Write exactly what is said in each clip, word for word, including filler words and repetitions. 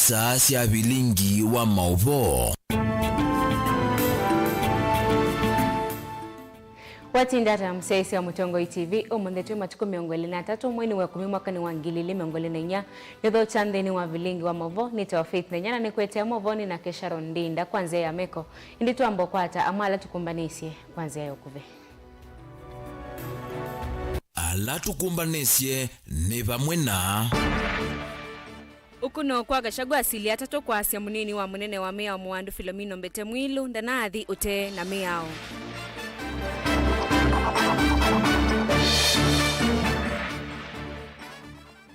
Ndeto sya vilingi wa maũvoo. Watinda ata, mũsyaĩĩsya wa Mũtongoi T V? Ũmũnthĩ twĩ matukũ mĩongo ĩlĩ na atatũ, mweinĩ wa ĩkũmi, mwakanĩ wa ngili ilĩ mĩongo ĩlĩ na inya. Nĩthokya nthĩnĩ wa vilingi wa maũvoo, nĩtawa Faith Nenya, na nĩkũetea maũvoo nĩ nake Sharon Ndinda kwa nzĩa ya meko. Ĩndĩ twamba ũkwata amwe ala tũkũmbanĩsye kwa nzĩa ya ũkuvĩ. Ala tũkũmbanĩsye nĩ vamwe na. Ũkũno kwa Gachagua, asili atatũ kwasya mũnini wa mũnene wa mĩao Mũwandu Philomeno Mbete Mwilu ndanaathi ũtee na mĩao.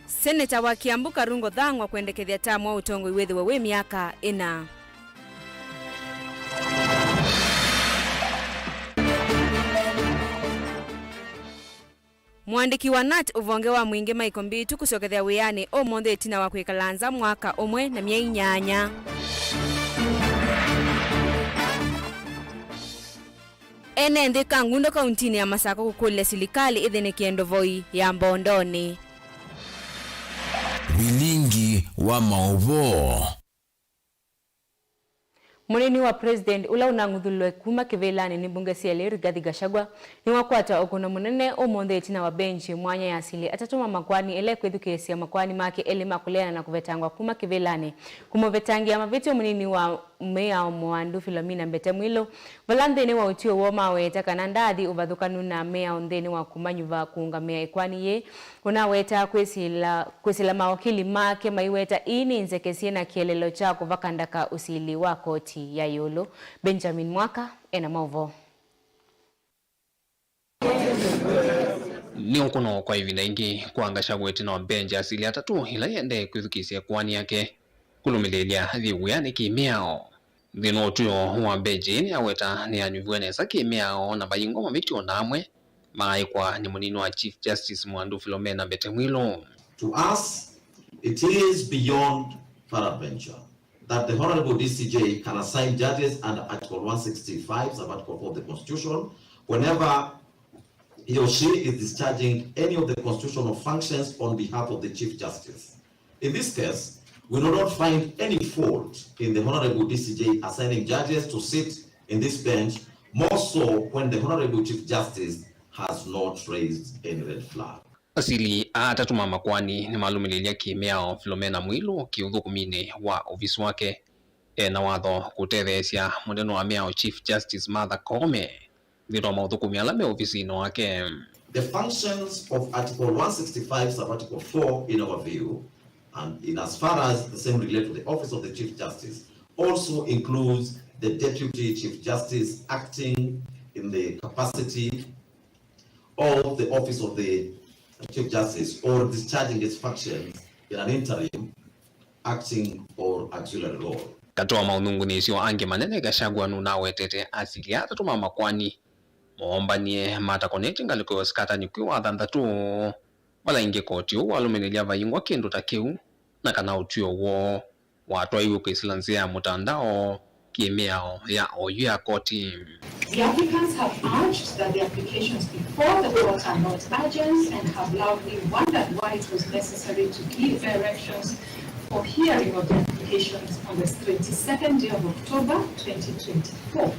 Seneta wa Kiambu Karungo Thang'wa kwendekethya tamu wa ũtongoi wĩthĩwe wĩ myaka ĩna. Mũandĩki wa nat ũvonge wa mwingĩ Michael Mbitu kũsyokethya wĩanĩ ũmũnthĩ ĩtina wa kwĩkala nza mwaka ũmwe na myei nyanya. Ene nthĩ Kangundo kauntinĩ ya Masakũ kũkũlya silikalĩ ĩthĩnĩkĩe ndovoi ya Mbondonĩ. Vilingi wa maũvoo. Mũnini wa President ũla ũnang'uthulwe kuma kĩvĩlanĩ nĩ mbunge sya elĩ, Rigathi Gachagua, nĩwakwata ũkũno mũnene ũmũnthĩ ĩtina wa bench mwanya ya asili atatũ ma makoani ĩla ĩkwĩthukĩĩsya makoani make elĩ ma kũleana na kũvetangwa kuma kĩvĩlanĩ kũmũvetangĩa mavĩtyo mũnini wa mĩao Mũwandu Philomena Mbete Mwilu, vala nthĩnĩ wa ũtw'ĩo woo maweta kana ndaathi ũvathũkanu na mĩao nthĩnĩ wa kũmanyuva kũũngamĩa ĩkoani yĩĩ. Ũnaweta kwĩsĩla, kwĩsĩla mawakili make maiweta ii nĩ nzeke syĩ na kĩeleelo kya kũvaka ndaka ũsili wa koti ya ĩũlũ. Benjamin Mwaka ena maũvoo. Nĩ ũkũno kwa ĩvinda ĩngĩ kwa Gachagua ĩtina wa bench ya asili atatũ ĩla yĩendee kwĩthukĩĩsya ĩkoani yake kũlũmĩlĩĩlya yĩ wĩanĩ kĩ-mĩao. Nthĩnĩ wa ũtw'ĩo wa bench ĩĩ nĩyaweta nĩyanyuviwe nesa kĩ-mĩao na vaingwa mavĩtyo o na amwe maaĩkwa nĩ mũnini wa Chief Justice Mwandu Philomena Mbete Mwilu. To us, it is beyond peradventure that the Honorable D C J can assign judges under Article one sixty-five, Sub-Article four of the Constitution, whenever he or she is discharging any of the constitutional functions on behalf of the Chief Justice. In this case, we do not find any fault in the Honorable D C J assigning judges to sit in this bench, more so when the Honorable Chief Justice has not raised any red flag. Asili aa atatũ ma makoani nĩmalũmĩlĩĩlya kĩ-mĩao Philomena Mwilu kĩũthũkũminĩ wa ovisi wake. E na watho kũtetheesya mũnene wa mĩao Chief Justice Martha Koome nthĩnĩ wa maũthũkũmi ala me ovisinĩ wake. The functions of Article one sixty-five, Sub-Article four, in our view, and in as far as the same relate to the office of the Chief Justice, also includes the Deputy Chief Justice acting in the capacity of the office of the Chief Justice or discharging its functions in an interim, acting or auxiliary role. Katĩ wa maũthũngũnĩĩsyo angĩ manene, Gachagua nũnawetete asili atatũ ma makoani moombanie matakonetye ngalĩko ya ũsikatani kwĩ wa thanthatũ, vala ĩngĩ koti ũũ walũmĩlĩlya vaingwa kĩndũ ta kĩu, na kana ũtw'ĩo woo watwaiwe kwĩsĩla nzĩa ya mũtandao kĩ-mĩao ya oyu ya koti. The applicants have urged that the applications before the court are not urgent and have loudly wondered why it was necessary to give directions for hearing of the applications on the twenty-second day of October twenty twenty-four.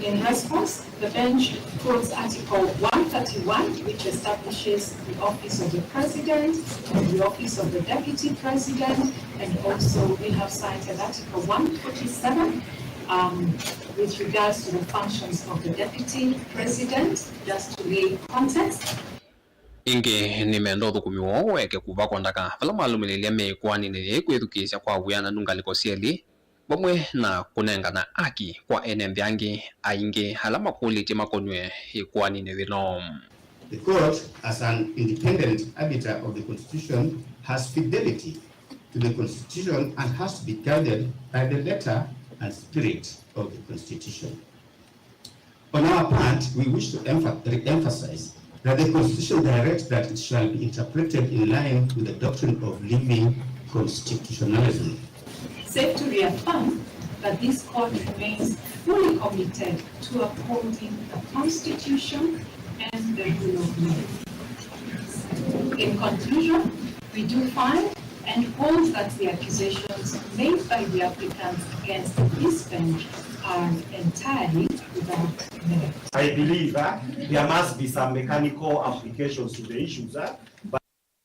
In response, the bench quotes Article one thirty-one, which establishes the office of the President and the office of the Deputy President, and also we have cited Article one forty-seven, um, with regards to the functions of the Deputy President, just to lay context. Ĩngĩ nĩmenda ũthũkũmi woo ũeke kũvakwa ndaka vala malũmĩlĩlya me ĩkoaninĩ yĩĩ kwĩthukĩĩsya kwa wĩananu ngalĩko syelĩ, vamwe na kũnengana aki kwa ene nthĩ angĩ aingĩ ala makũlĩtye makonw'e ĩkoaninĩ yĩno. The court, as an independent arbiter of the constitution, has fidelity to the constitution and has to be guided by the letter and spirit of the constitution. On our part, we wish to empha-, re-emphasize that the Constitution directs that it shall be interpreted in line with the doctrine of living constitutionalism. Safe to reaffirm that this court remains fully committed to upholding the Constitution and the rule of law. In conclusion, we do find and hold that the accusations made by the applicants against this bench are entirely without merit. I believe, uh, there must be some mechanical applications to the issues, uh, but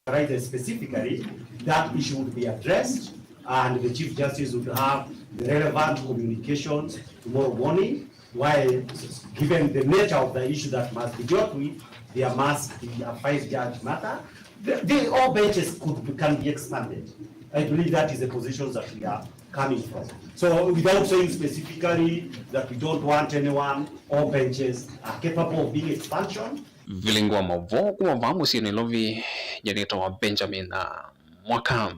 arises specifically, that issue would be addressed and the Chief Justice would have the relevant communications tomorrow morning. Why, given the nature of the issue that must be dealt with, there must be a five-judge matter. The, the, all benches could be, can be expanded. I believe that is the positions that we are coming from. So without saying specifically that we don't want anyone, all benches are capable of being expanded. Vilingi wa maũvoo kuma vaa mũsyĩ Nairobi, nyanĩtawa Benjamin, uh, Mwaka.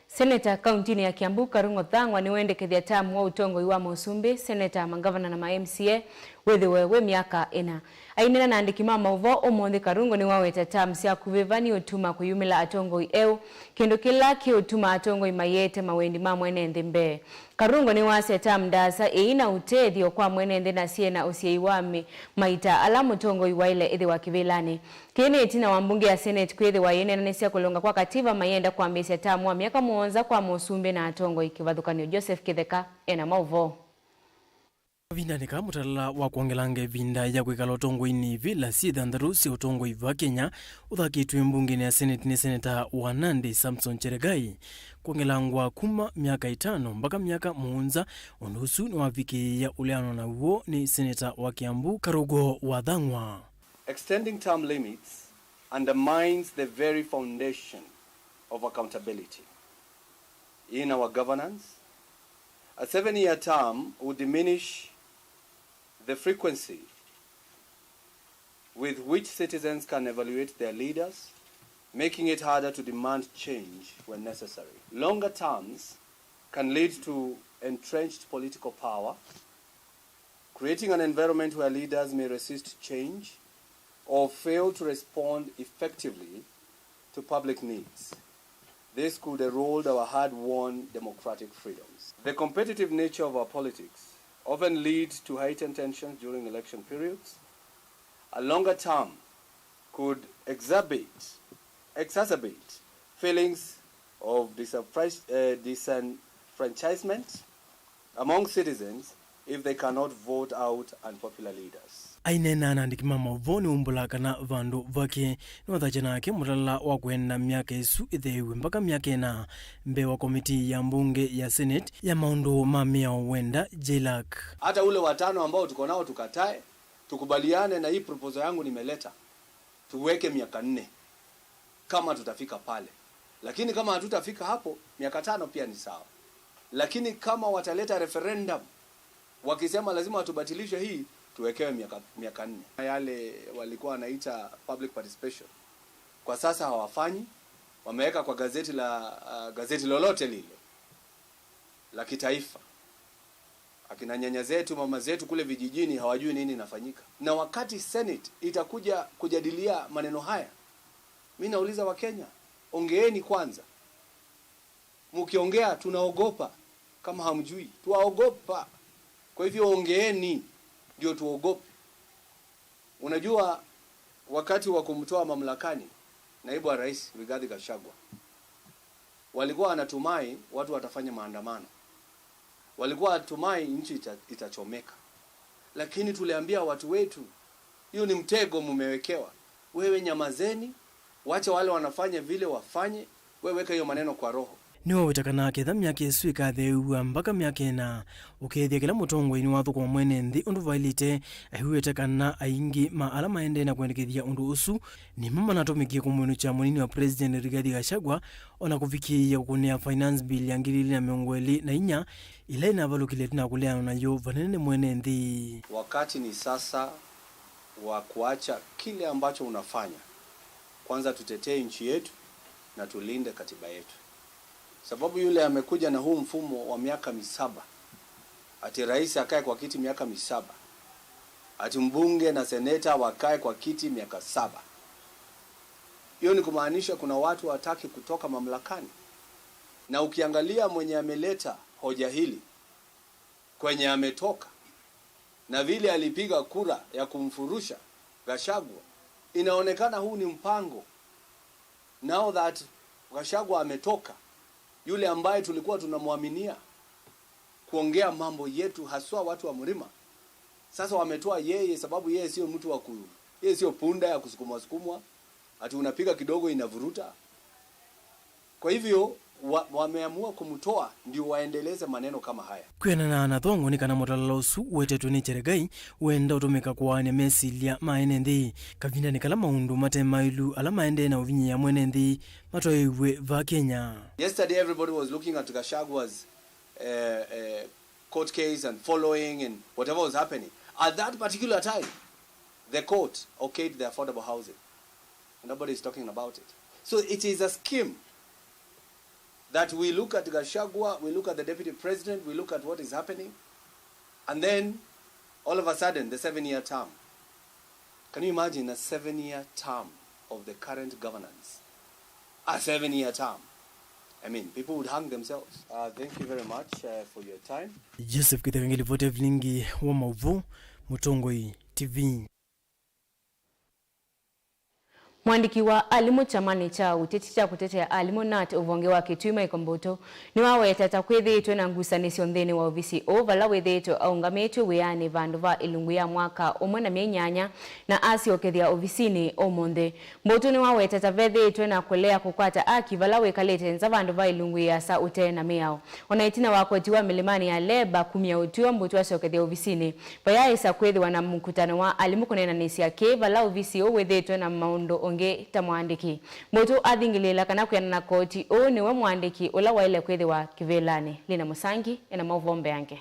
Seneta kauntinĩ ya Kiambu, Karungo Thang'wa, nĩwendekethya tamu wa ũtongoi wa mosumbĩ, seneta, mangavana na ma M C A wĩthĩwe wĩ myaka ĩna. Aineena na andĩki ma maũvoo ũmũnthĩ, Karungo nĩwaweta tamu syakuvĩva nĩũtuma kũyumĩla atongoi eũ, kĩndũ kĩla kĩũtuma atongoi mayĩete mawendi ma mwene nthĩ mbee. Karungo nĩwasya tamu ndaasa ĩi na ũtethyo kwa mwene nthĩ na syĩ na ũsyai wa mĩ-, maita ala mũtongoi waĩle ĩthĩwa kĩvĩlanĩ. Kĩĩ nĩ ĩtina wa mbunge ya Senate kwĩthĩwa yĩneenanĩsya kũlũnga kwa kativa mayenda kwambĩĩsya tamu wa myaka mũonza kwa mosumbĩ na atongoi. Kĩvathũkany'o. Joseph Kĩtheka ena maũvoo. Kavindanĩ kaa, mũtalala wa kwongelanga ĩvinda ya kwĩkala ũtongoinĩ ivĩla syĩ thanthatũ sya ũtongoi va Kenya ũthakĩtwe mbungenĩ ya Senate nĩ seneta wa Nandi, Samson Cheregai, kwongelangwa kuma myaka ĩtano mpaka myaka mũonza. Ũndũ ũsu nĩwavikĩĩa ũleanwa naw'o nĩ seneta wa Kiambu, Karungo wa Thang'wa. Extending term limits undermines the very foundation of accountability in our governance. A seven-year term would diminish the frequency with which citizens can evaluate their leaders, making it harder to demand change when necessary. Longer terms can lead to entrenched political power, creating an environment where leaders may resist change or fail to respond effectively to public needs. This could erode our hard-won democratic freedoms. The competitive nature of our politics often leads to heightened tensions during election periods. A longer term could exacerbate, exacerbate feelings of disenfranch-, uh, disenfranchisement among citizens if they cannot vote out unpopular leaders. Aineena na andĩki ma maũvoo nĩwaumbũla kana vandũ vake nĩwathakya nake mũtalala wa kũenda myaka ĩsu ĩtheew'e mpaka myaka ĩna mbee wa komitii ya mbunge ya Senate ya maũndũ ma mĩao wenda, JLAC. Hata ule watano ambao tuko nao tukatae, tukubaliane na hii proposal yangu nimeleta, tuweke miaka nne kama tutafika pale. Lakini kama hatutafika hapo, miaka tano pia ni sawa. Lakini kama wataleta referendum wakisema lazima tubatilishe hii, tuwekewe miaka, miaka nne. Yale walikuwa wanaita public participation, kwa sasa hawafanyi, wameweka kwa gazeti la, uh, gazeti lolote lile la kitaifa. Akina nyanya zetu, mama zetu kule vijijini hawajui nini inafanyika. Na wakati Senate itakuja kujadilia maneno haya, mi nauliza Wakenya, ongeeni kwanza. Mkiongea tunaogopa, kama hamjui, tuwaogopa. Kwa hivyo ongeeni, ndio tuogope. Unajua, wakati wa kumtoa mamlakani naibu wa rais Rigathi Gachagua, walikuwa wanatumai watu watafanya maandamano, walikuwa wanatumai nchi ita-, itachomeka. Lakini tuliambia watu wetu, hiyo ni mtego mumewekewa. Wewe nyamazeni, wacha wale wanafanya vile wafanye, wewe weka hiyo maneno kwa roho. Nĩwaweta kana ketha myaka ĩsu ĩkatheew'a mpaka myaka ĩna, ũkethĩa kĩla mũtongoi nĩwathũkũma mwene nthĩ ũndũ vaĩlĩte, aiw'ĩte kana aingĩ ma ala maendee na kwendekethya ũndũ ũsu nĩmo manatũmĩkie kũmwĩnũkya mũnini wa President Rigathi Gachagua, o na kũvikĩĩa kũkũnĩa Finance Bill ya ngili ilĩ na mĩongo ĩlĩ na inya, ĩla ĩnavalũkile ĩtina wa kũleanwa nayo vanene nĩ mwene nthĩ. Wakati ni sasa wa kuacha kile ambacho unafanya. Kwanza tutetee nchi yetu na tulinde katiba yetu. Sababu yule amekuja na huu mfumo wa miaka misaba, ati rais akae kwa kiti miaka misaba, ati mbunge na seneta wakae kwa kiti miaka saba. Hiyo ni kumaanisha kuna watu hawataki kutoka mamlakani. Na ukiangalia mwenye ameleta hoja hili, kwenye ametoka, na vile alipiga kura ya kumfurusha Gachagua, inaonekana huu ni mpango Now that Gachagua ametoka, yule ambaye tulikuwa tunamwaminia kuongea mambo yetu, haswa watu wa mlima, sasa wametoa yeye, sababu yeye sio mtu wa ku-, yeye sio punda ya kusukumwa sukumwa, ati unapiga kidogo inavuruta. Kwa hivyo, wa-, wameamua kumtoa ndio waendeleze maneno kama haya. Kwĩanana na thongo nĩ kana mũtalala ũsu ũetetwe nĩ Cheregai wenda ũtũmĩka kũaany'a mesilya ma ene nthĩ kavindanĩ kala maũndũ mate maĩlu ala maendee na ũvinyĩĩa mwene nthĩ matwaĩw'e va Kenya. Yesterday everybody was looking at Gachagua's, uh, uh, court case and following and whatever was happening. At that particular time, the court okayed the affordable housing. Nobody is talking about it. So it is a scheme that we look at Gachagua, we look at the deputy president, we look at what is happening, and then all of a sudden, the seven-year term. Can you imagine a seven-year term of the current governance? A seven-year term. I mean, people would hang themselves. Uh, thank you very much, uh, for your time. Joseph Kitheka ngilivoti ya vilingi wa maũvoo, Mũtongoi T V. Mũandĩki wa alimũ kyamanĩ kya ũteti kya kũtetea alimũ, nat, ũvonge wa Kitui, Michael Mbutu, nĩwaweta ta kwĩthĩĩtwe na ngusanĩsyo nthĩnĩ wa ovisi ũũ, vala wĩthĩĩtwe aũngamĩtw'e wĩanĩ vandũ va ĩlungu ya mwaka ũmwe na myei nyanya, na asyokethya ovisinĩ ũmũnthĩ. Mbutu nĩwaweta ta vethĩĩtwe na kũlea kũkwata aki vala wĩkalĩte nza vandũ va ĩlungu ĩasa ũtee na mĩao. O na ĩtina wa koti wa mĩlĩmanĩ ya Labour kumya ũtw'ĩo Mbutu asyokethya ovisinĩ, vayaaĩsa kwĩthĩwa na mũkutano wa alimũ kũneenanĩsya kĩĩ vala ovisi ũũ wĩthĩĩtwe na maũndũ ũngĩ ta mũandĩki. Mbutu athingĩlĩĩla kana kwĩanana na koti, ũũ nĩwe mũandĩki ũla waĩle kwĩthĩwa kĩvĩlanĩ. Lina Mũsangi ena maũvoo mbeange.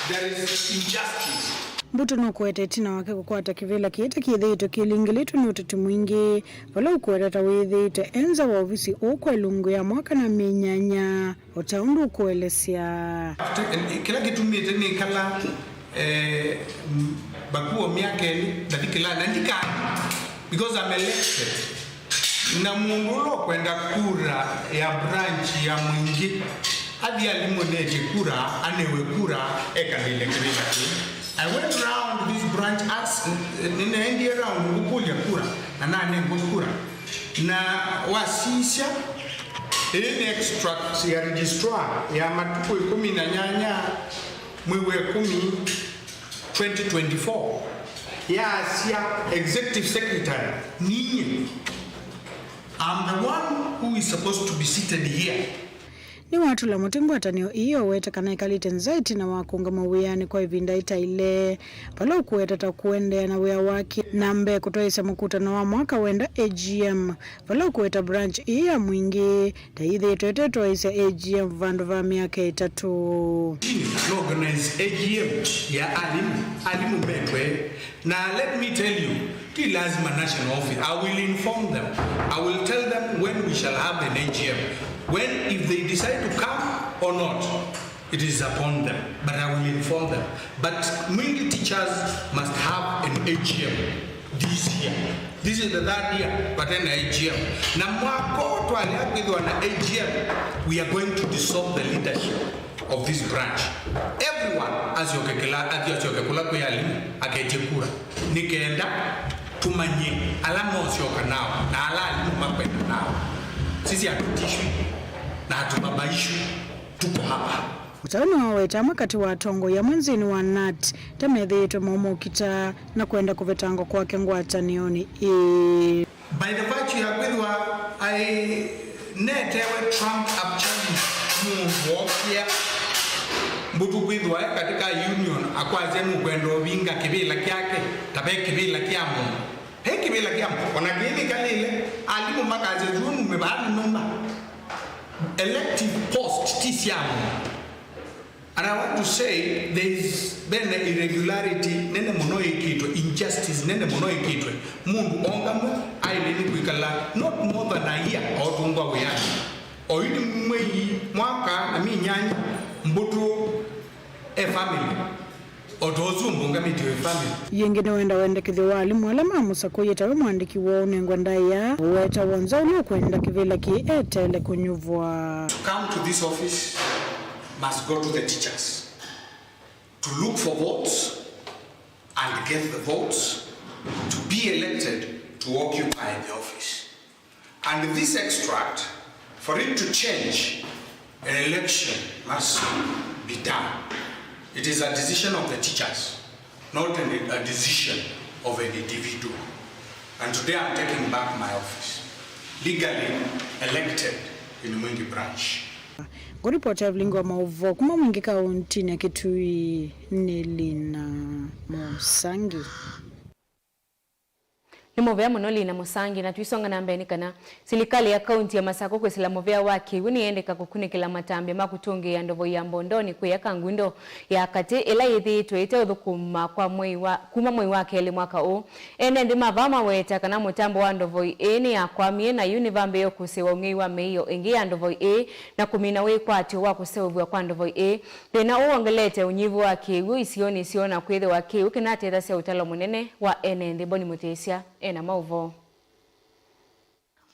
There is injustice. Mbutu nũkũete ĩtina wake kũkwata kĩvĩla kĩĩ ta kĩthĩĩtwe kĩlingĩlĩtwe nĩ ũteti mwingĩ, vala ũkũeta ta wĩthĩĩtwe e nza wa ovisi ũũ kwa ĩlungu ya mwaka na myei nyanya, o ta ũndũ ũkũelesya. Kĩla kĩtumĩte nĩkala, eh, m-, vakuo myaka ĩlĩ ndavikĩla na ndika, because I'm elected. Na mũndũ ũla ũkwenda kura ya branch ya Mwingĩ, athi alimũnetye kura, anewe kura, ekalĩle kĩvĩla kĩu. I went round this branch, as, nĩnaendie round ngũkũlya kura, na nanengwa kura. Na wasisya, ĩĩ nĩ extract ya registrar ya matukũ ĩkũmi na nyanya, mwei wa ĩkũmi, twenty twenty-four, yasya executive secretary, ninyie, I'm the one who is supposed to be seated here. Nĩwatũla mũtĩ ngwatanĩo ĩĩ owete kana ĩkalĩte nza ĩtina wa kũũngamw'a wĩanĩ kwa ĩvinda ĩtaĩle, vala ũkũweta ta kũendeea na wĩa wake na mbee kũtwaĩĩsya mũkutano wa mwaka wenda A G M, vala ũkũweta branch ĩĩ ya Mwingĩ ta yĩthĩĩtwe ĩtetwaĩĩsya A G M vandũ va myaka ĩtatũ. Nĩ organize A G M ya alimũ, alimũ metwe. Na let me tell you, ti lazima national office. I will inform them. I will tell them when we shall have an A G M. When, if they decide to come or not, it is upon them. But I will inform them. But Mwingi teachers must have an A G M this year. This is the third year, but then A G M. Na mwaka ũũ twalea kwĩthĩwa na A G M, we are going to dissolve the leadership of this branch. Everyone asyoke kĩla, athi asyoke kũla kwĩ alimũ, aketye kura. Nĩ kenda tũmanye ala mosyoka nao, na ala alimũ makwenda nao. Sisi hatutishwi, na hatubabaishwi, tuko hapa. Ũtau nĩwaweta amwe katĩ wa atongoi amwe nthĩnĩ wa nat ta methĩĩtwe maumũkita na kwenda kũvetangwa kwake ngwatanĩonĩ ĩĩ. By the virtue ya kwĩthĩwa aĩ netewe trumped up charges, mũndũ wookie Mbutu kwĩthĩwa e katika union akwasya nũkwenda ũvinga kĩvĩla kyake, ta ve kĩvĩla kya mũndũ. Ve kĩvĩla kya mũndũ. O na kĩĩ nĩkalĩle, alimũ makasya, "Yu nume vaa nũma." Elective post ti sya mũndũ. And I want to say, there is, ve na irregularity nene mũno ĩkĩtwe, injustice nene mũno ĩkĩtwe. Mũndũ ongamwe aĩle nĩ kwĩkala not more than a year aũtũngwa wĩanĩ. Oyu nĩ mwei, mwaka na myei nyanya, Mbutu e family. O ta ũsu ũmbũngamĩtye wĩ family. Yĩngĩ nĩwenda wendekethyo wa alimũ ala mamũsakũie tawe mũandĩki woo ũnengwe ndaĩa, ũweta wonza ũla ũkwenda kĩvĩla kĩĩ eteele kũnyuvwa. To come to this office must go to the teachers to look for votes and get the votes to be elected to occupy the office. And this extract, for it to change, an election must be done. It is a decision of the teachers, not a decision of an individual. And today I'm taking back my office, legally elected in Mwingi Branch. Ngũripoti ya vilingi wa maũvoo kuma Mwingi kauntinĩ ya Kitui nĩ Lina Mũsangi. Nĩ mũvea mũno Lina Mũsangi, na tũisonga na mbee nĩ kana silikalĩ ya kaunti ya Masakũ kwĩsĩla mũvea wa kĩw'ũ nĩyendeka kũkunĩkĩla matambya ma kũtũngĩĩa ndovoi ya Mbondoni kwĩ eka ngundo ya katĩ ĩla yĩthĩĩtwe ĩteũthũkũma kwa mwei wa, kuma mwei wa kelĩ mwaka ũũ. Ene nthĩ ma vaa maweta kana mũtambo wa ndovoi ĩĩ nĩyakwamie, na yu nĩvambĩĩe kũsĩwa ũng'ei wa mĩio ĩngĩ ya ndovoi ĩĩ na kũmina wĩkwatyo wa kũseũvw'a kwa ndovoi ĩĩ. Thĩna ũũ wongelete ũnyivu wa kĩw'ũ isionĩ syoo na kwĩthĩwa kĩw'ũ kĩnatethasya ũtalo mũnene wa ene nthĩ. Boni Mũtĩsya ena maũvoo.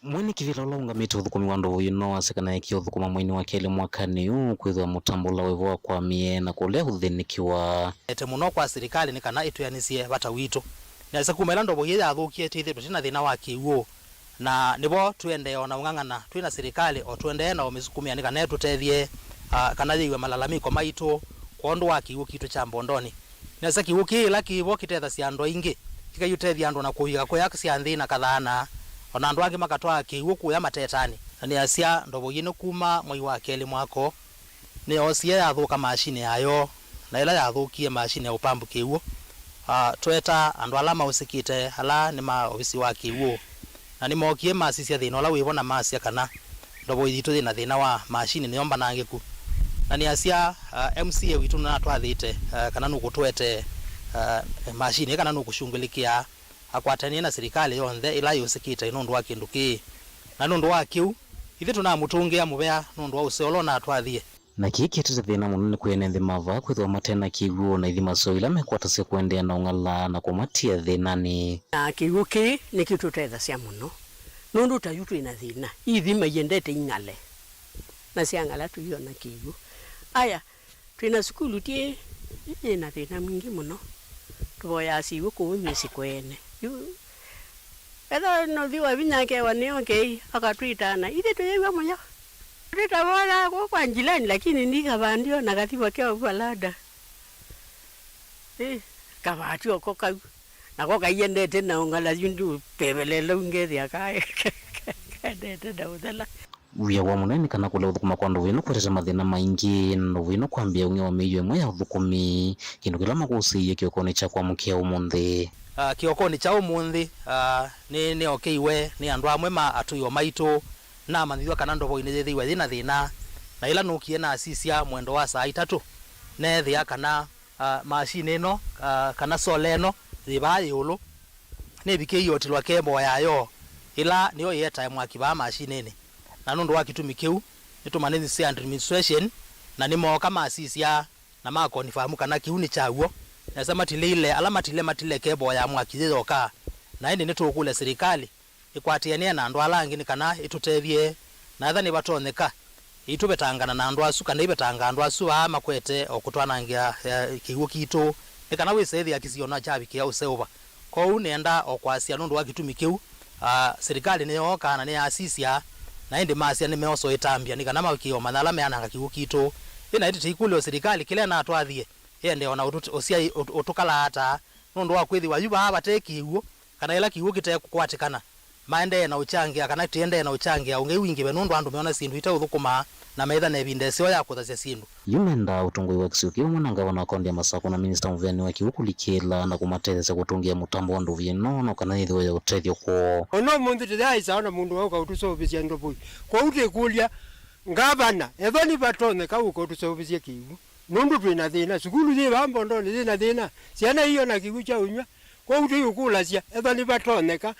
Mwene kĩvĩla ũla ũngamĩte ũthũkũmi wa ndovoi ĩno asya kana ekie ũthũkũma mweinĩ wa kelĩ mwakanĩ ũũ kwĩthĩwa mũtambo ũla wĩvo wakwamie na kũlea ũthĩnĩkĩwa. Ete mũno kwa silikalĩ nĩ kana ĩtwĩanĩsye vata witũ. Nĩasya kuma ĩla ndovoi ĩĩ yathũkie twĩthĩtwe twĩ na thĩna wa kĩw'ũ. Na nĩvo tũendee o na ũng'ang'ana twĩ na silikalĩ o tũendee na ũmĩsukumĩa nĩ kana ĩtũtethye, ah, kana yĩw'e malalamiko maitũ kwondũ wa kĩw'ũ kitũ kya Mbondoni. Nĩasya kĩw'ũ kĩĩ ĩla kĩvo kĩtethasya andũ aingĩ, kĩkaiũtethya andũ na kũvika kũya sya nthĩ na kathaana, o na andũ angĩ makatwaa kĩw'ũ kũya matetanĩ. Na nĩasya ndovoi ĩno kuma mwei wa kelĩ mwaka ũũ, nĩyoosie yathũka maasini yayo, na ĩla yathũkie maasini ya ũpambu kĩw'ũ, ah, tweeta andũ ala maũsĩkĩte, ala nĩ ma ovisi wa kĩw'ũ, na nĩmookie masisya thĩna ũla wĩvo na masya kana ndovoi yitũ yĩ na thĩna wa maasini nĩyo mbanangĩku. Na nĩasya, ah, M C A witũ nũnatwathĩte, ah, kana nũkũtũetee, ah, maasini kana nũkũshungulĩkĩa akwatanie na silikalĩ yonthe ĩla yũsĩkĩte nũndũ wa kĩndũ kĩĩ. Na nũndũ wa kĩu, ithyĩ tũnamũtũngĩa mũvea nũndũ wa ũseo ũla ũnatwathie. Na kĩĩ kĩetete thĩna mũnene kwĩ ene nthĩ ma vaa kwĩthĩwa mate na kĩw'ũ na ithima syoo ila mekwatasya kũendeea na ũng'ala na kũmatia thĩnanĩ. Na kĩw'ũ kĩĩ nĩkĩtũtethasya mũno, nũndũ ta yu twĩ na thĩna, ithima iendete ing'ale, na syang'ala tũiona kĩw'ũ. Aya, twĩ na sukulu ti yĩ na thĩna mwingĩ mũno. Tũvoyaa syĩw'ũ kũu mĩsyĩ kweene. Yu ethĩwa nũthi wa vinya akewa nĩ okay, akatwĩtaa na ithyĩ tũyĩw'a mũyo. Tũtavoyaa kũu kwa njilani, lakini ndikavaa ndio na kathi vakeo valada. Ĩ, kavaa ti oko kau. Nako kaiendete na ũng'ala yu ndũpevelela ungethĩa kaendete na ũthela. Wĩa wa mũnene nĩ kana kũlea ũthũkũma kwa ndovo ĩno kũetete mathĩna maingĩ, na ndovo ĩno kwambĩa ũng'ei wa mĩio ĩmwe ya ũthũkũmi, kĩndũ kĩla makũsĩĩie kĩokonĩ kya kwamũkĩa ũmũnthĩ. Ah, kĩokonĩ kya ũmũnthĩ, ah, nĩ, nĩokeiwe nĩ andũ amwe ma atũĩwa maitũ, namanyĩthw'a kana ndovo nĩyĩthĩiwe yĩ na thĩna, na ĩla nũkie nasisya mwendo wa saa itatũ, neethĩa kana ah, maasini ĩno, ah, kana sola ĩno yĩ vaa ĩũlũ, nĩvikĩie ũtilwa kebo yayo, ĩla nĩyo ĩetae mwaki vaa maasininĩ. Na nũndũ wa kĩtumi kĩu, nĩtũmanĩnĩsye administration, na nĩmooka masisya, na ma confirm kana kĩu nĩ kya w'o. Nesa matilĩile, ala matile, matile kebo ya mwaki yĩ yoka. Na ĩndĩ nĩtũũkũlya silikalĩ ĩkwatĩanĩe na andũ ala angĩ nĩ kana ĩtũtethye, na ethĩwa nĩvatonyeka, ĩitũvetangana na andũ asu, kana ĩvetanga andũ asu vaa makwete o kũtwanangĩa, eh, kĩw'ũ kitũ, nĩ kana wĩse ĩthĩa kĩsio no kyavikĩa ũseũva. Kwoou nĩenda o kwasya nũndũ wa kĩtumi kĩu, ah, silikalĩ nĩyooka na nĩyasisya, na ĩndĩ masya nĩmeosa ĩtambya nĩ kana mavikĩe o manya ala meananga kĩw'ũ kitũ. Ĩna ĩtĩ tĩikũlya o silikalĩ kĩla ĩnatwathie, ĩendee o na ũtũ-, ũsyai ũtũ-, ũtũkalaa ata, nũndũ wa kwĩthĩwa yu vaa vate kĩw'ũ, kana ĩla kĩw'ũ kĩtekũkwatĩkana, maendee na ũkyangĩa kana tũiendee na ũkyangĩa ũngei wingĩve nũndũ andũ meona syĩndũ iteũthũkũma na methana ĩvinda ĩseo ya kũthasya syĩndũ. Yu mendaa ũtongoi wa kĩsio kĩu vamwe na ngavana wa kaunti ya Masakũ na minista mũveani wa kĩw'ũ kũlikĩla na kũmatethesya kũtũngĩa mũtambo wa ndovo ĩno no kana yĩthĩwe ya ũtethyo kwoo. Ona ũmũnthĩ tũyaaĩsa ona mũndũ waũka ũtũseũvĩsya ndovo ii. Kwoou twĩkũlya ngavana, ethwa nĩvatonyeka ũka ũtũseũvĩsye kĩw'ũ. Nũndũ twĩ na thĩna, sukulu yĩ vaa Mbondoni yĩ na thĩna, syana iona kĩw'ũ kya ũnyw'a. Kwoou tũiũkũlasya ethwa nĩvatonyeka,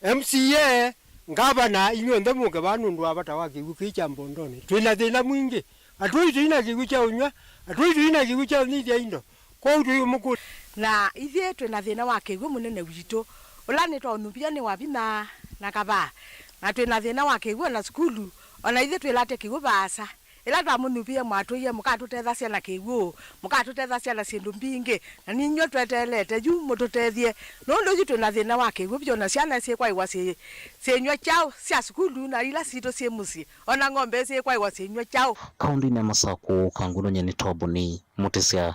M C A, ngavana, inyw'onthe mũke vaa nũndũ wa vata wa kĩw'ũ kĩĩ kya Mbondoni. Twĩ na thĩna mwingĩ. Atũi tũi na kĩw'ũ kya ũnyw'a, atũi tũi na kĩw'ũ kya ũnyithya indo. Kwoou tũiũmũkũlya. Na ithyĩ twĩ na thĩna wa kĩw'ũ mũnene witũ, ũla nĩtwaũnyuvie nĩ Wavinya na Kavaa. Na twĩ na thĩna wa kĩw'ũ o na sukulu, o na ithyĩ twĩlate kĩw'ũ vaasa. Ĩla twamũnyuvie mwatwĩie, "Mũkatũtethasya na kĩw'ũ, mũkatũtethasya na syĩndũ mbingĩ, na ninyw'ĩ tweteelete yu mũtũtethye, nũndũ yu twĩ na thĩna wa kĩw'ũ vyũ, na syana syĩkwaĩwa syĩ, syĩnyw'a kyaũ sya sukulu, na ila sitũ syĩ mũsyĩ, o na ng'ombe syĩkwaĩwa syĩnyw'a kyaũ." Kaũndĩnĩ ya Masakũ, Kangũndũ, nyie nĩ Toboni Mũtĩsya.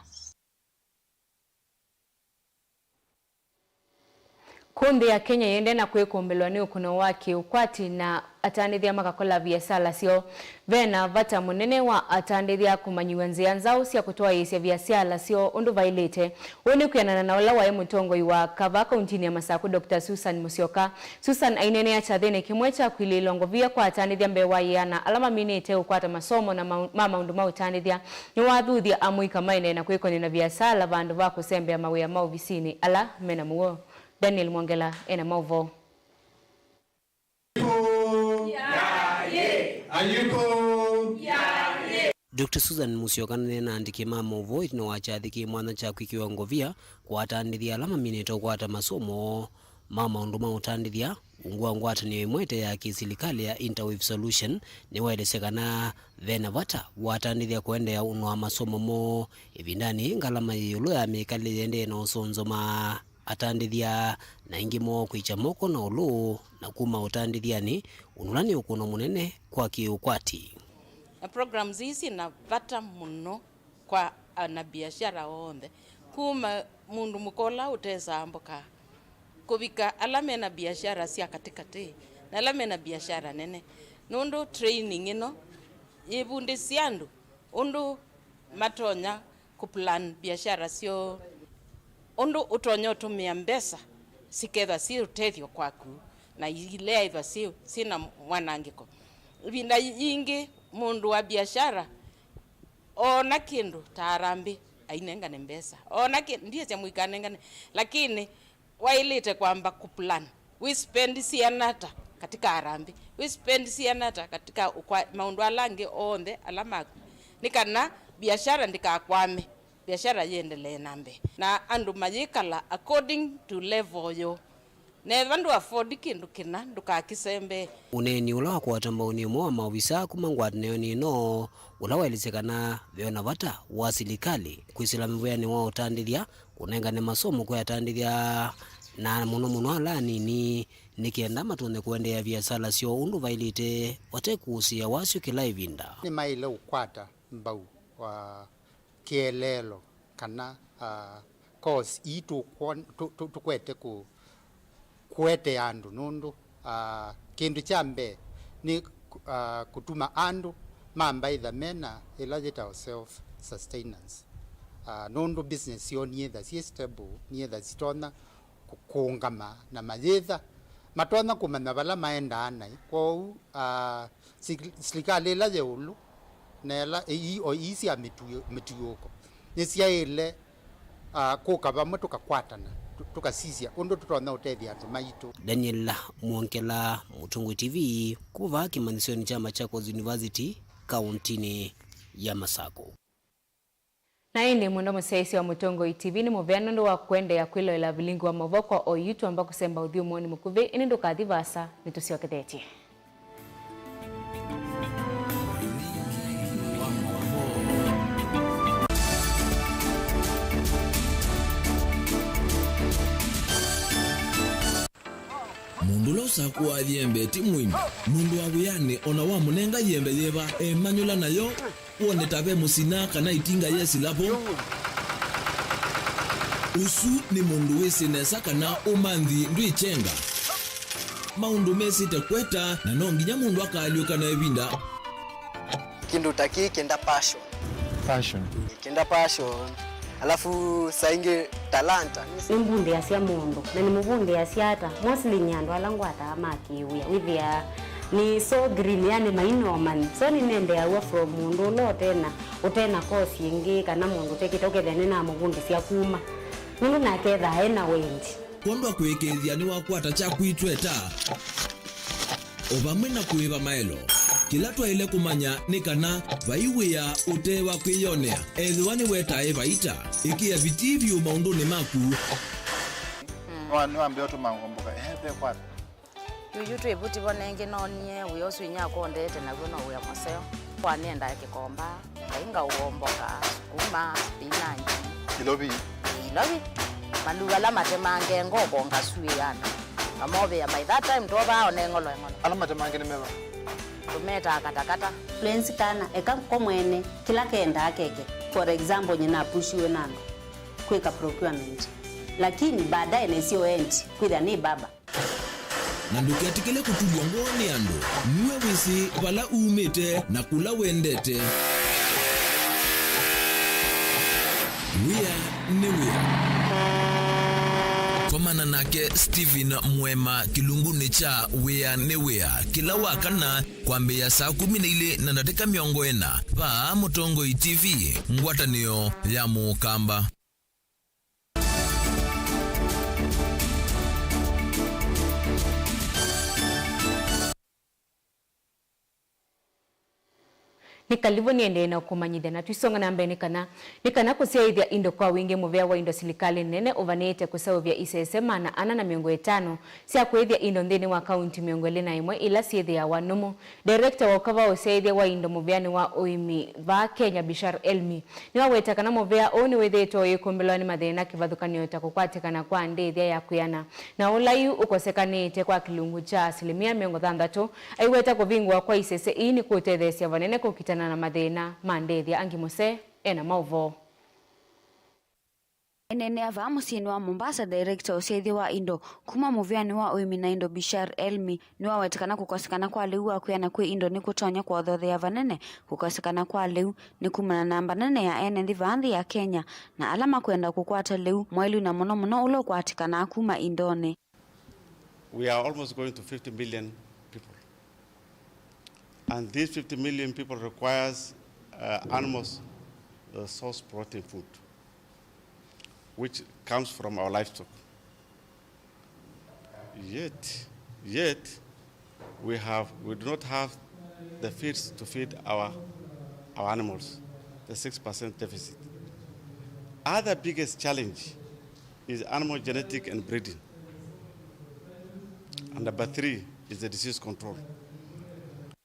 Kũ nthĩ ya Kenya yĩendee na kwĩkũmbĩlwa nĩ ũkũno wa kĩũkwati na atandĩthya makakola viasala syoo, ve na vata mũnene wa atandĩthya kũmanyĩw'a nzĩa nzaũ sya kũtwaĩĩsya viasala syoo ũndũ vaĩlĩte. Ũũ nĩ kwĩanana na ũla waĩ mũtongoi wa kavaa kauntinĩ ya Masakũ, Doctor Susan Musyoka. Susan aineenea kyathĩnĩ kĩmwe kya kwilĩĩlwa ngovia kwa atandĩthya mbee wa yĩana ala maminĩte ũkwata masomo na mau-, ma maũndũ ma ũtandĩthya. Nĩwathuthya amũika maendee na kwĩkony'a na viasala vandũ va kũsembea mawĩa ma ovisinĩ ala me na mũuo. Daniel Mwongela e na maũvoo. Doctor Susan Musyoka nĩneenaa na aandĩki ma maũvoo ĩtina wa kyathĩ kĩ mwanya kya kwĩkĩwa ngovia kwa atandĩthya ala maminĩte ũkwata masomo ma maũndũ ma ũtandĩthya. Ungu wa ngwatanĩo ĩmwe ĩte ya kĩsilikalĩ ya Interwave Solution, nĩwaelesya kana ve na vata wa atandĩthya kũendeea ũnũa masomo moo. Ĩvindanĩ yĩĩ, ngalama yĩ ĩũlũ ya mĩkalĩle yĩendee na ũsonzoma atandĩthya, na aingĩ moo kwĩkya moko na ũlũ na kuma ũtandĩthyanĩ, ũndũ ũla nĩ ũkũno mũnene kwa kĩũkwati. Na programs ii syĩ na vata mũno kwa anabiashara onthe, kuma mũndũ mũka ũla ũtesaa mboka, kũvika ala mena biashara sya katĩkatĩ, na ala mena biashara nene, nũndũ training ĩno yĩvundĩsya andũ ũndũ matonya kũplan biashara syoo, ũndũ ũtonya ũtũmĩa mbesa sikethwa syĩ ũtethyo kwaku na ileaĩthwa syĩ, syĩ na mwanangĩko. Ĩvinda yingĩ mũndũ wa biashara oona kĩndũ ta harambĩ, ainengane mbesa. Oona kĩ-, ndiĩsya mũikanengane, lakini waĩlĩte kwamba kũplan. Wĩspendi siana ata katika harambĩ? Wĩspendi siana ata katika ũkwa-, maũndũ ala angĩ onthe ala maku? Nĩ kana biashara ndĩkakwame, biashara yĩendelee na mbee. Na andũ mayĩkala according to level yoo. Nethwa ndũ afford kĩndũ kĩna, ndũkakĩsembee. Ũneeni ũla wakwata mbaũnĩ ũmwe wa maovisaa kuma ngwatanĩonĩ ĩno ũla waelesya kana ve o na vata wa silikalĩ kwĩsĩla mũvĩanĩ wa ũtandĩthya, kũnengane masomo kwĩ atandĩthya, na mũno mũno ala anini, nĩ kenda matonye kũendeea viasala syoo ũndũ vaĩlĩte, vate kũũsĩĩa wasyo kĩla ĩvinda. Nĩmaĩle ũkwata mbau wa kĩeleelo kana, ah, course ii tũkwon-, tũ-, tũ-, tũkwete kũ-, kũetea andũ, nũndũ, ah, kĩndũ kya mbee nĩ, ah, kũtuma andũ mamba ĩtha mena ĩla yĩtawa self sustenance. Ah, nũndũ business syoo nĩyĩtha syĩ stable, nĩyĩtha sitonya kũ-, kũũngama na mayĩtha matonya kũmanya vala maendaa naĩ. Kwoou, ah, sili-, silikalĩ ĩla yĩ ĩũlũ na ĩla, ii, o ii sya mĩtuĩ-, mĩtuĩko nĩsyaĩle, ah, kũka vamwe tũkakwatana, tũ-, tũkasisya ũndũ tũtonya ũtethya andũ maitũ. Daniel Mwongela, Mũtongoi T V, kuma vaa kĩmanyĩsyonĩ kya Machakos University, kauntinĩ ya Masakũ. Na ĩndĩ mwendwa mũsyaĩĩsya wa Mũtongoi T V, nĩ mũvea nũndũ wa kũendeea kwĩloela vilingi wa maũvoo kwa oyu. Twamba kũsemba ũthyũmũonĩ mũkuvĩ, ĩndĩ ndũkathi vaasa, nĩtũsyokethetye. Mũndũ ũla ũsakũaa yembe ti mũimi. Mũndũ wa wĩanĩ o na wamũnenga yembe yĩva, emanyũla nayo, wone ta ve mũsina kana ĩtinga yesĩla vo. Ũsu nĩ mũndũ wĩsĩ nesa kana ũmanthi ndwĩkyenga. Maũndũ mesĩte kweta, na no nginya mũndũ akaalyũka na ĩvinda. Kĩndũ ta kĩĩ kĩenda passion. Passion. Kĩenda passion. Alafu saa ingĩ talanta. Nĩmbundĩasya mũndũ, na nĩmũvundĩasya ata? Mostly nĩ andũ ala ngwataa ma kĩwĩa. Wĩthĩaa nĩ so green, yani mainomani. So nĩnendeaw'a from mũndũ ũla ũtena, ũtena course ĩngĩ, kana mũndũ ũtekĩte, ũkethĩa nĩnamũvundĩsya kuma. Nũndũ nake ethaa ena wendi. Kwondũ wa kũĩkĩĩthya nĩwakwata kyaku itweta. O vamwe na kũĩva maelo, kĩla twaĩle kũmanya nĩ kana vai wĩa ũte wa kwĩyonea. Ethĩwa nĩwetae vaita, ĩkĩa vitii vyũ maũndũnĩ maku. Nĩwa-, nĩwambĩa ũtũma ngomboka, ehe, ve kwata. Yuyu twĩ vuti vo nengĩ noonie wĩa ũsu inyakwa ũndeete naw'o no wĩa mũseo. Kwa nĩendaa kĩkomba, Ngai ngaũomboka, sukuma, spinach. Ilovi. Ĩĩ, ilovi. Maluu ala matemange ngoko ngasuĩana. Ngamovĩa, by that time twovaa o ne ng'olo eng'olo. Ala matemange nĩ meva? Tũmetaa katakata. Lwenzi kana, eka ko mwene, kĩla kendaa keke. For example, nyina apushiwe na andũ kwĩka procurement. Lakini baadaye nĩsyo endi, kwĩthĩa nĩ baba. Na ndũketĩkĩle kũtulw'a ngoo nĩ andũ. Nue wĩsĩ vala umĩte na kũla wendete. Wĩa nĩ wĩa. Komana nake Stephen Mwema kĩlungunĩ kya Wĩa nĩ Wĩa kĩla wa kana kwambĩĩa saa kũmi na ilĩ na ndatĩka mĩongo ĩna vaa Mũtongoi T V, ngwatanĩo ya Mũkamba. Nĩ kalivũ nĩendee na kũmanyĩthya na twisonga na mbee nĩ kana, nĩ kana kũsyaĩthya indo kwa wingĩ mũvea wa indo silikalĩ nene ũvanĩĩte kũseũvya isese maana ana na mĩongo ĩtano sya kũĩthya indo nthĩnĩ wa kaunti mĩongo ĩlĩ na ĩmwe ila syĩthĩawa nũmũ. Director wa ũkava wa ũsyaĩthya wa indo mũvĩanĩ wa ũĩmi vaa Kenya, Bishar Elmi, nĩwaweta kana mũvĩa ũũ nĩwĩthĩĩtwe ũyĩkũmbĩlwa nĩ mathĩna kĩvathũkany'o ta kũkwatĩkana kwa ndĩthya ya kwĩana na ũlaiu ũkosekanĩte kwa kĩlungu kya asilimia mĩongo thanthatũ. Aiweta kũvingũwa kwa isese ii nĩkũũtetheesya vanene kũkitana na mathĩna ma ndĩthya. Angi Mũsee ena maũvoo. Aineenea vaa mũsyĩnĩ wa Mombasa, director ũsyaĩthya wa indo kuma mũvĩanĩ wa ũĩmi na indo Bishar Elmi nĩwaweta kana kũkosekana kwa lĩu wa kwĩana kwĩ indo nĩkũtonya kũothothea vanene kũkosekana kwa lĩu nĩ kumana na namba nene ya ene nthĩ vaa nthĩ ya Kenya na ala makwenda kũkwata lĩu mwaĩlu na mũno mũno ũla ũkwatĩkanaa kuma indonĩ. We are almost going to fifty million people. And these fifty million people requires, uh, animals, uh, source protein food, which comes from our livestock. Yet, yet, we have, we do not have the feeds to feed our, our animals, the six percent deficit. Other biggest challenge is animal genetic and breeding. And number three is the disease control.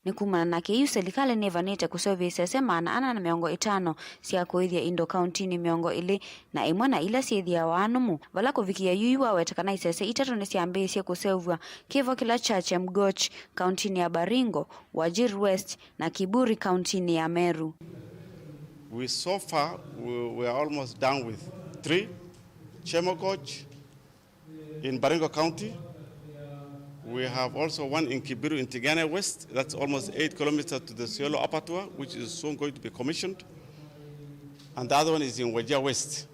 Nĩ kumana na kĩu, silikalĩ nĩvanĩte kũseũvya isese maana ana na mĩongo ĩtano sya kũĩthya indo kauntinĩ mĩongo ĩlĩ na ĩmwe na ila syĩthĩawa nũmũ, vala kũvikĩa yu waweta kana isese itatũ nĩsyambĩĩsye kũseũvw'a, kĩvo kĩla kya Chemgoch kauntinĩ ya Baringo, Wajir West, na Kiburi kauntinĩ ya Meru. We so far, we, we are almost done with three, Chemogoch, in Baringo County. We have also one in Kiburi in Tigania West, that's almost eight kilometers to the Isiolo abattoir, which is soon going to be commissioned. And the other one is in Wajir West.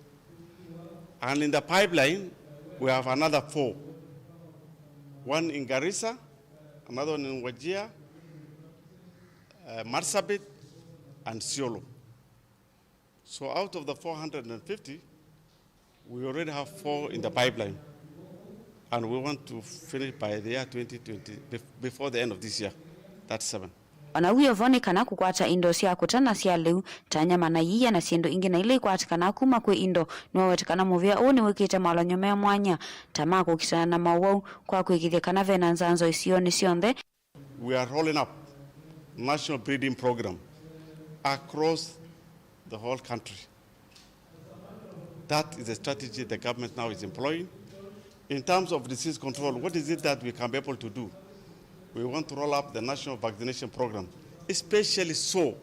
And in the pipeline, we have another four. One in Garissa, another one in Wajir, uh, Marsabit, and Isiolo. So out of the four hundred and fifty, we already have four in the pipeline, and we want to finish by the year twenty twenty, bef-, before the end of this year. That's seven. O na w'o vo nĩ kana kũkwata indo sya kũta na sya lĩu, ta nyama na iia na syĩndũ ingĩ na ila ikwatĩkanaa kuma kwĩ indo, nĩwaweta kana mũvĩa ũũ nĩwĩkĩte mawalany'o me mwanya ta ma kũkitana na mowau kwa kũĩkĩĩthya kana ve na nzanzo isionĩ syonthe. We are rolling up national breeding program across the whole country. That is the strategy the government now is employing. In terms of disease control, what is it that we can be able to do? We want to roll up the national vaccination program, especially so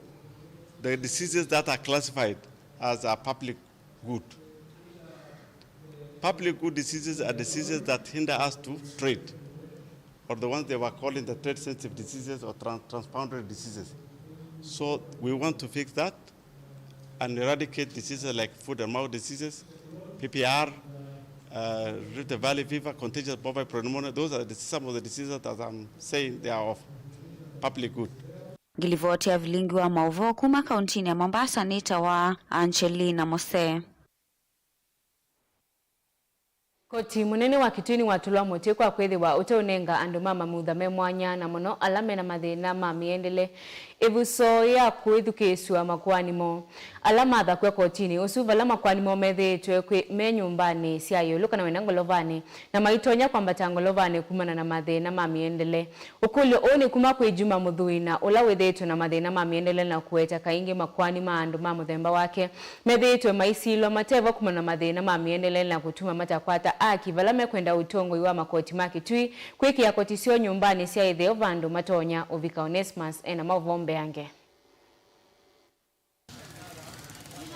the diseases that are classified as a public good. Public good diseases are diseases that hinder us to trade, or the ones they were calling the trade sensitive diseases or tran-, transboundary diseases. So we want to fix that and eradicate diseases like foot and mouth diseases, P P R, uh, Rift Valley fever, contagious bovine pneumonia. Those are the, some of the diseases that I'm saying they are of public good. Ngilivoti ya vilingi wa maũvoo kuma kauntinĩ ya Mombasa nĩtawa Angelina Mose. Koti mũnene wa Kitui nĩwatũlwa mũtĩ kwa kwĩthĩwa ũteũnenga andũ ma mamutha me mwanya, na mũno ala mena mathĩna ma mĩendele, Ĩvuso ya kũĩthukĩĩsw'a makoani moo ala mathakw'a kotinĩ ũsu, vala makoani moo methĩĩtwe kwĩ me nyũmbanĩ sya ĩũlũ kana wenda ngolovanĩ, na maitonya kwambata ngolovanĩ kumana na mathĩna ma mĩendele. Ũkũlyo ũũ nĩ kuma kwĩ Juma Mũthui, na ũla wĩthĩĩtwe na mathĩna ma mĩendele, na kũweta kaingĩ makoani ma andũ ma mũthemba wake methĩĩtwe maisilwa matevo kumana na mathĩna ma mĩendele na kũtuma matakwata aki vala mekwenda ũtongoi wa makoti ma Kĩtui kwĩkĩa koti syoo nyũmbanĩ sya ĩtheo vandũ matonya ũvika. Onesmus ena maũvoo mbeange.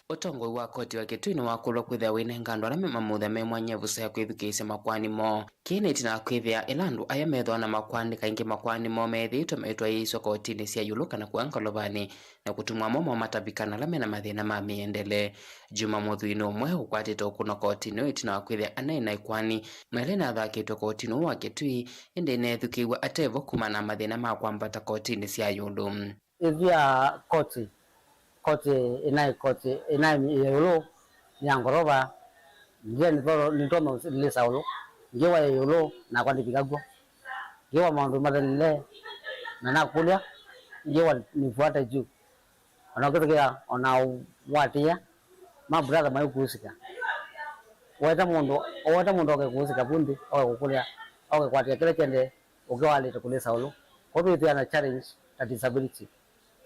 Ũtongoi wa koti wa Kĩtui nĩwakũlwa kwĩthĩa wĩnenga andũ ala me mamutha me mwanya ĩvuso ya kwĩthukĩĩsya makoani moo. Kĩĩ nĩ ĩtina wa kwĩthĩa ĩla andũ aya methĩwa na makoani, kaingĩ makoani moo methĩĩtwe maitwaĩĩsw'a kotinĩ sya ĩũlũ kana kũya ngolovanĩ, na kũtumwa mo mo matavika na ala mena mathĩna ma mĩendele. Juma Mũthui nĩ ũmwe ũkwatĩte ũkũno kotinĩ ũũ ĩtina wa kwĩthĩa anaĩ na ĩkoani na ĩla ĩnathakĩtwe kotinĩ ũũ wa Kĩtui, ĩndĩ ĩneethukĩĩw'a atevo kumana na mathĩna ma kwambata kotinĩ sya ĩũlũ. Ĩthĩa koti, koti ĩnaĩ, koti ĩnaĩ ĩũlũ ya ngorova, ndia nĩtho-, nĩtoma lĩsa ũlũ, ngĩwa ĩũlũ nakwa ndĩvika kw'o. Ngĩwa maũndũ mathelile, na nakũlya, ngĩwa nĩfuata juu. Ona ũkĩthukĩa, ona watĩa, ma brother maikuusika. Weta mũndũ, weta mũndũ oke kuusika vu nthĩ, oke kũkũlya, oke kwatĩa kĩla kyendee, ũkĩwalĩte kũlĩsa ũlũ. Kwoou twĩthĩa na challenge ta disability.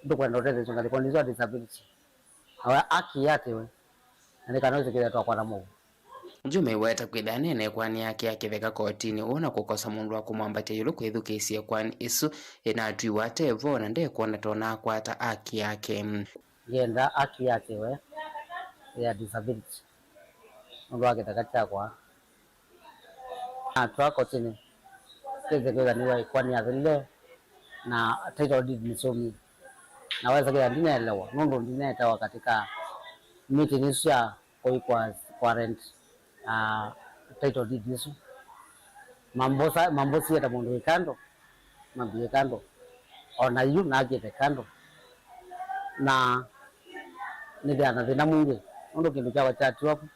Ndũkwenda ũtethesyo ngalĩkonĩ isu ya disability. Na we aki yatĩwe, na nĩ kana wĩsĩ kĩthĩa twakwata mũuo. Juma aiweta kwĩthĩa aneena ĩkoani yake ya kĩtheka kotinĩ ũũ na kũkosa mũndũ wa kũmwambatya ĩũlũ kwĩthukĩĩsya ĩkoani ĩsu ĩnatwiwa atevo na ndekwona tona akwata aki yake. Ngĩenda aki yake we ya disability nũndũ wa kĩtheka kyakwa. Natwaa kotinĩ, kĩthĩ kwĩthaniwa ĩkoani yathelile na title deed nĩsũmie. Na wesa kwĩthĩa ndineelewa nũndũ ndineetawa katika meeting isu sya kũikwa kwa rent, ah, title deed isu. Mambosa, mambosie ta mũndũ wĩ kando, mambie kando. O na yu nakĩte kando. Na nĩthĩa na thĩna mwingĩ nũndũ kĩndũ kyakwa kyatiwa vu.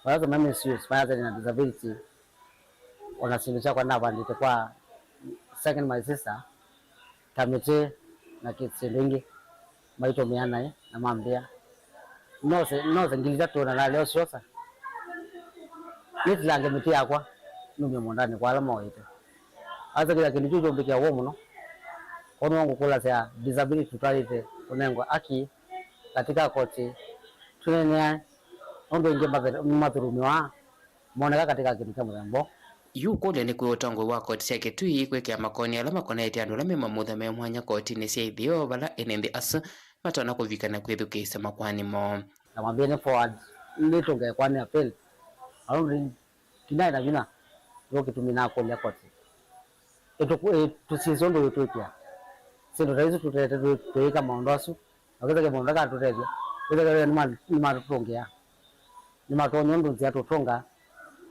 Vala sema misuse, mayasani na disability. Ona syĩndũ syakwa navandĩte kwa second my sister, ta mĩtĩ na kĩ-, syĩndũ ingĩ maitũmĩa naĩ na mambĩa, nose, nose ngili itatũ na nalea ũsyosa nĩtilange mĩtĩ yakwa numye mũũndanĩ kwa ala moĩte. Asakĩlya kĩndũ kĩu kyũmbĩkĩa woo mũno. Kwoou nĩw'o ngũkũlasya disability tũtwaĩte tũnengwe aki katika koti tũneenea nũndũ aingĩ mathe-, nĩmathũlũmĩwa moneka katika kĩndũ kya mũthemba ũũ. Yu ũkũlyo nĩ kwĩ ũtongoi wa koti sya Kĩtui kwĩkĩa makoani ala makonetye andũ ala me mamutha me mwanya kotinĩ sya ĩtheo vala ene nthĩ asu matonya kũvika na kwĩthukĩĩsya makoani moo. Na mwambie nĩ forward, nĩtũnge ĩkoani appeal. Aũndũ ndinaĩ na vinya, yo kĩtumi nakũlya koti ĩtũkũ-, ĩ-, tũsisye ũndũ ĩtwĩkĩa syĩndũ ta isu tũtete twĩ-, twĩĩka maũndũ asu. Na kĩtheke mũndũ akatũtethya, kĩtheke nĩma-, nĩmatũtũngĩa, nĩmatonya ũndũ nzĩa tũtũnga,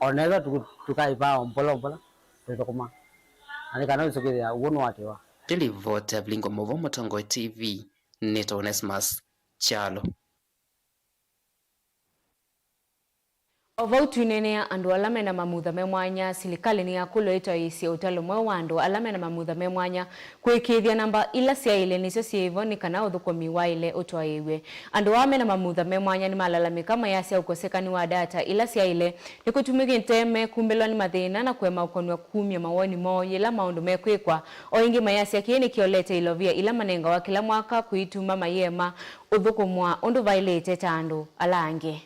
o na ethwa tũ-, tũkaĩvaa o mbola mbola twĩthũkũma, na nĩ kana wĩsũkĩthĩa ũw'o nĩwatĩwa. Nĩ livoti ya Vilingo Mũvo, Mũtongoi T V, nĩtawa Onesmus Kyalo. O vau twineenea andũ ala mena mamutha me mwanya, silikalĩ nĩyakũlwa ĩtwaĩĩsye ũtalo mweũ wa andũ ala mena mamutha me mwanya kũĩkĩĩthya namba ila syaĩle nĩsyo syĩvo nĩ kana ũthũkũmi waĩle ũtwaĩĩw'e. Andũ aa mena mamutha me mwanya nĩmalalamĩka mayasya ũkosekani wa data ila syaĩle nĩkũtumĩkĩte mekumbĩlwa nĩ mathĩna na kũema ũkonw'a kumya mawoni moo yĩla maũndũ mekwĩkwa. O ĩngĩ mayasya kĩĩ nĩkĩolete ilovia ila manengawa kĩla mwaka kũituma mayĩema ũthũkũmwa ũndũ vaĩlĩte ta andũ ala angĩ.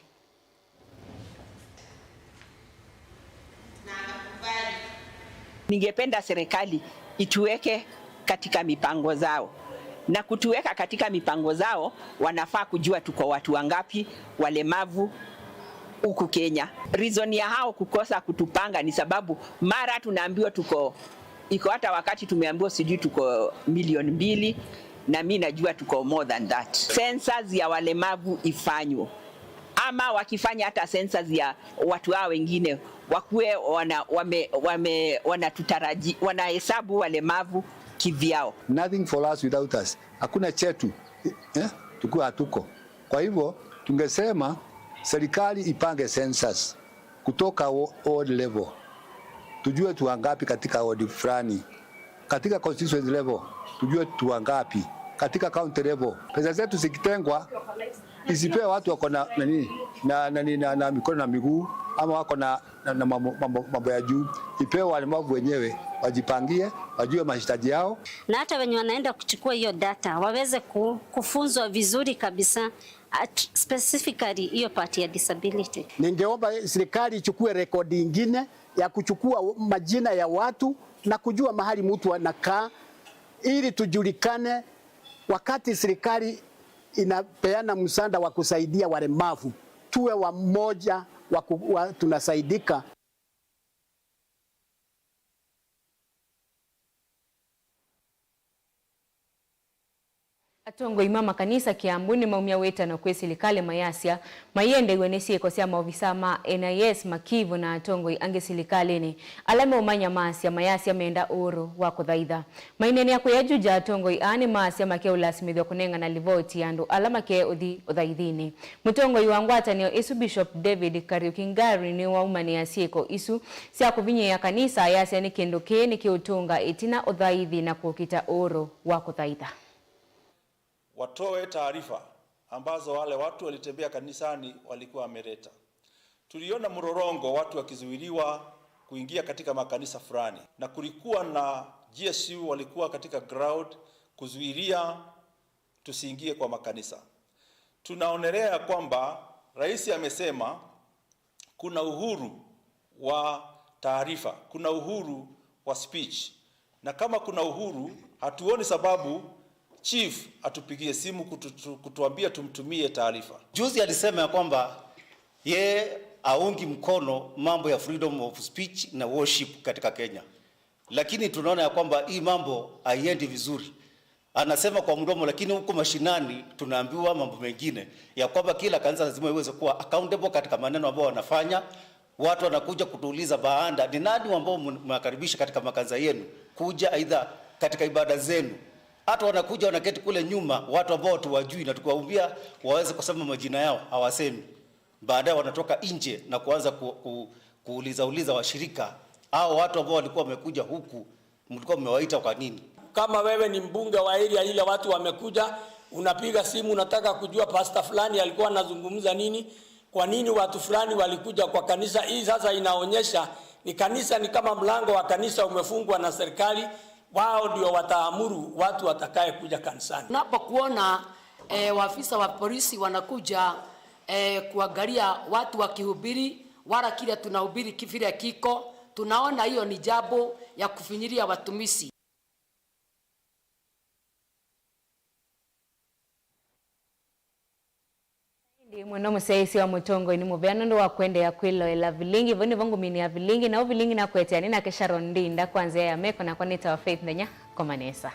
Ningependa serikali ituweke katika mipango zao, na kutuweka katika mipango zao, wanafaa kujua tuko watu wangapi walemavu huku Kenya. Reason ya hao kukosa kutupanga ni sababu mara tunaambiwa tuko, iko hata wakati tumeambiwa sijui tuko milioni mbili, na mi najua tuko more than that. Census ya walemavu ifanywe, ama wakifanya hata census ya watu hao wengine, wakuwe wana, wame, wame, wanatutaraji-, wanahesabu walemavu kivyao. Nothing for us without us. Hakuna chetu, eh, tukiwa hatuko. Kwa hivyo, tungesema serikali ipange census kutoka wa-, ward level. Tujue tu wangapi katika ward fulani. Katika constituency level, tujue tu wangapi. Katika county level, pesa zetu zikitengwa, isipewe watu wako na nani, na, na, na, na, na mikono na miguu, ama wako na, na, na mambo, mambo, mambo ya juu. Ipewe walemavu wenyewe, wajipangie, wajue mahitaji yao. Na hata wenye wanaenda kuchukua hiyo data, waweze ku-, kufunzwa vizuri kabisa, at, specifically hiyo part ya disability. Ningeomba serikali ichukue rekodi ingine ya kuchukua majina ya watu na kujua mahali mtu anakaa, ili tujulikane wakati serikali inapeana msaada wa kusaidia walemavu, tuwe wamoja wa ku-, wa, tunasaidika. Atongoi ma makanisa Kiambu nĩmaumya wĩtano kwĩ silikalĩ mayasya maiendeew'e nĩ syĩko sya maovisaa ma N I S, makivu na atongoi angĩ silikalĩnĩ ala meũmanyamaasya mayasya menda ũũrũ wa kũthaitha. Maineenea kũya Juja, atongoi aa nĩmaasya makeũlasimĩthw'a kũnengana livoti ya andũ ala makee ũthi ũthaithinĩ. Mũtongoi wa ngwatanĩo ĩsu, Bishop David Kariuki Ngari, nĩwaumanĩa syĩko isu sya kũvinyĩĩa kanisa, ayasya nĩ kĩndũ kĩĩ nĩkĩũtũnga ĩtina ũthaithi na kũkita ũũrũ wa kũthaitha. Watoe taarifa ambazo wale watu walitembea kanisani walikuwa wameleta. Tuliona mlolongo, watu wakizuiliwa kuingia katika makanisa fulani, na kulikuwa na G S U walikuwa katika ground kuzuilia tusiingie kwa makanisa. Tunaonelea ya kwamba rais amesema kuna uhuru wa taarifa, kuna uhuru wa speech. Na kama kuna uhuru, hatuoni sababu chief atupigie simu kutu-, kutuambia tumtumie taarifa. Juzi alisema ya kwamba yeye haungi mkono mambo ya freedom of speech na worship katika Kenya. Lakini tunaona ya kwamba hii mambo haiendi vizuri. Anasema kwa mdomo, lakini huko mashinani tunaambiwa mambo mengine, ya kwamba kila kanisa lazima iweze kuwa accountable katika maneno ambayo wanafanya. Watu wanakuja kutuuliza baada, ni nani ambao mn-, mnakaribisha katika makanisa yenu, kuja aidha katika ibada zenu. Hata wanakuja wanaketi kule nyuma, watu ambao tuwajui na tukiwaambia waweze kusema majina yao, hawasemi. Baadaye wanatoka nje na kuanza ku-, ku-, kuuliza uliza washirika, hao watu ambao walikuwa wamekuja huku, mlikuwa mmewaita kwa nini? Kama wewe ni mbunge wa area ile watu wamekuja, unapiga simu, unataka kujua pastor fulani alikuwa anazungumza nini, kwa nini watu fulani walikuja kwa kanisa. Hii sasa inaonyesha ni kanisa, ni kama mlango wa kanisa umefungwa na serikali, wao ndio wataamuru watu watakaye kuja kanisani. Unapokuona, eh, waafisa wa polisi wanakuja, eh, kuangalia watu wakihubiri, wala kile tunahubiri ki-, vile kiko, tunaona hiyo ni jambo ya kufinyilia watumishi. Ĩndĩ mũno mũsyaĩĩsya wa mũtongoi nĩ mũvea nũndũ wa kũendeea kwĩloela vilingi. Vau nĩvo ngũminĩa vilingi, na ũ vilingi nakũetea nĩ nake Sharon Ndinda kwa nzĩa ya meko, nakwa nĩtawa Faith Nthenya. Koma nesa.